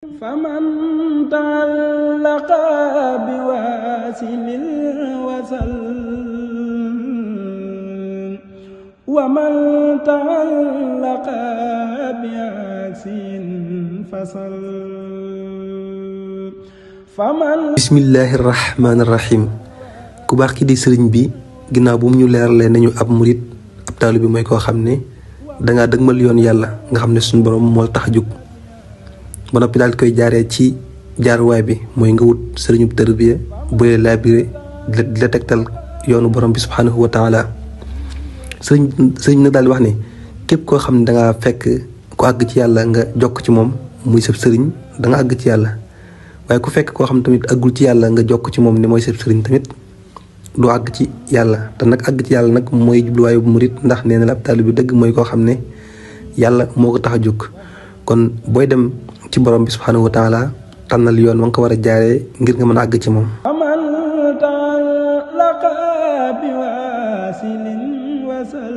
فمن تعلق بواسل وسل ومن تعلق بعاسين فصل bismillahi rahmaani rahim ku baax ki di sëriñ bi ginnaaw bu mu ñu leeralee nañu ab murit ab taalu bi mooy koo xam ne dangaa dëgmal yoon yàlla nga xam ne suñu borom moo tax a jóg ba noppi daal di koy jaaree ci jaaruwaay bi mooy nga wut sëriñub tërbiya bu lay laabire di la tegtal yoonu borom bi subhaanahu wa taala sëriñ nag daal di wax ne képp koo xam ne dangaa fekk ku àgg ci yàlla nga jokk ci moom muy sab sëriñ danga àgg ci yàlla waaye ku fekk koo xam tamit àggul ci yàlla nga jokk ci moom ne mooy sab sëriñ tamit du àgg ci yàlla te nag àgg ci yàlla nag mooy jubluwaayu murit ndax nee na la ab taalibe bi dëgg mooy koo xam ne yàlla moo ko tax a jóg kon booy dem ci borom bi subhaanahu wa taala tànnal yoon wa nga ko war a jaaree ngir nga mën a àgg ci moom aman ta'allaqa bi waasilin wasal